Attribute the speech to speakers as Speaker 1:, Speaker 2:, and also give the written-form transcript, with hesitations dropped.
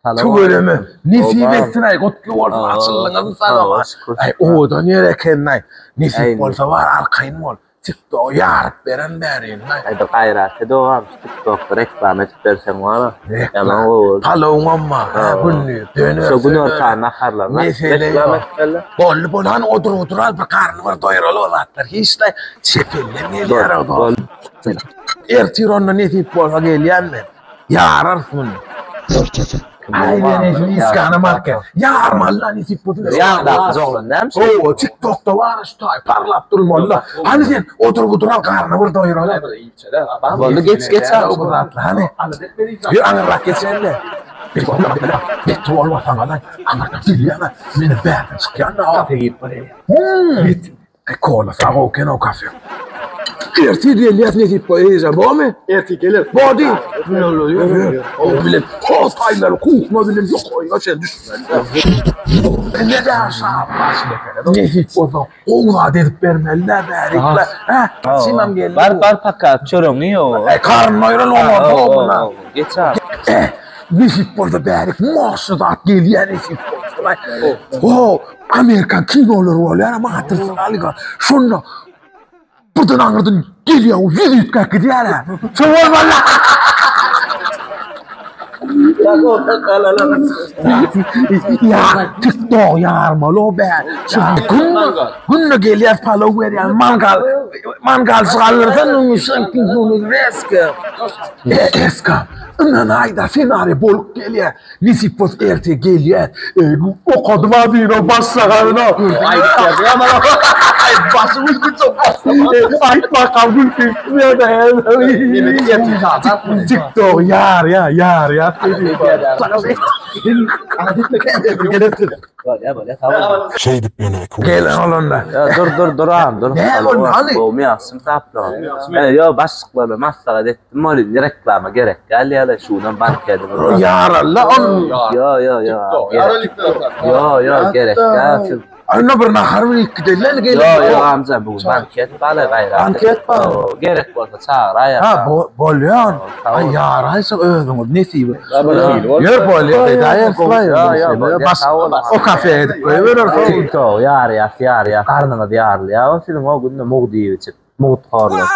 Speaker 1: Tüweleme, nesip etsin-aý, gutly bolsun, açyldyňyzmy sag-aman. Aý, owadan ýer eken-aý. Nesip bolsa bar, arkaýyn bol. TikTok ýaryp beren bärini-aý.
Speaker 2: Aý, bir gaýrat et ogam, şu TikTokda reklama edip berseň bar-a. Ýaman gowy bolar.
Speaker 1: Palawuňam bar, hä, gündiz, döner.
Speaker 2: Şo günortan naharlaryna reklama edip berle.
Speaker 1: Boldy, boldy, hany otur, otur, al, bir garny bir doýuraly o zatlar. Hiç-de çep elden gelýär-ow, dost. Ertir onda nesip bolsa gelýän men. Ýararys muny. Aý men iskana marka. Ýarmaly nesip bolsa.
Speaker 2: Ýaňdaky joglan näme
Speaker 1: şey? Owa, TikTokda bar şu taý parlap durmaly. Hany sen otur bu duran garny bir doýuraly.
Speaker 2: Boldy geç geç
Speaker 1: al bu zatlar. Hany. Bir aňyrrak geçende. Bet bolmasaň ala aňyrdan gelýän. Meni bärden çykýan da.
Speaker 3: Kafe girip barýar.
Speaker 1: Ay kola sag ol ken o kafe. Ertir gelýär nesip bo eýje bomy?
Speaker 3: Ertir geler.
Speaker 1: Body. O bilen toz taýlar kuhna bilen ýokaryna çen düşmeli. Ne de aşağı Nesip bolsa gowy zat edip bermeli de bärikle. Hä? Çynam geldi.
Speaker 2: Bar bar paka çöregiňi ýo.
Speaker 1: Ay karnım doýran oňa bo
Speaker 2: Geç al.
Speaker 1: Nesip bolsa bärik moşny zat gelýär nesip bolsa. Ho, Amerikan kinolary bolýar, Matrix alyga. Şonda birden aňyrdan gelýär, o ýüz üýtgäp gidýär. Şo bolmaly. Ya TikTok ýarmaly o bä. Günde günde gelýär palaw berýär, mangal mangal çykaryrsan onuň şampinonu reska. Reska. Ynha aýda senariý bolup gelýär. Nesip bolsa erte gelýär. Okadym ha diýen başlagaryna.
Speaker 3: Aýdyp berdi ya bana.
Speaker 1: Başy gülki çok. Aýtmakam gülki. TikTok ýar ýa ýar ýa.
Speaker 2: Bolýa bolýa sag bol.
Speaker 4: Şeýdip ýene iki gün
Speaker 1: Gelen olanda.
Speaker 2: Ýa dur dur dur agam dur.
Speaker 1: Näme boldy hany?
Speaker 2: Gowmy ýagşymy tapdyň? E, ýo başlyklarla maslahat etdim ol indi reklama gerek däl ýaly şunam bank edip.
Speaker 1: Ýaralla ol.
Speaker 2: Ýo ýo ýo. Ýo ýo gerek däl siz.
Speaker 1: Anna bir nahar bilen gidelim
Speaker 2: gelin. Ýo ýo amca bu gün banket bala gaýrat.
Speaker 1: Banket bar.
Speaker 2: Gerek bolsa çagyraýar.
Speaker 1: Ha bolýar. Aý ýaraýsa özüňiz nesibe. Ýör bolýar edaýar
Speaker 2: Baş
Speaker 1: o kafe edip goýberer.
Speaker 2: TikTok ýarýas ýarýas garnyňyz ýarylýar. Siziň o günde mugt iýip içip mugt horlar.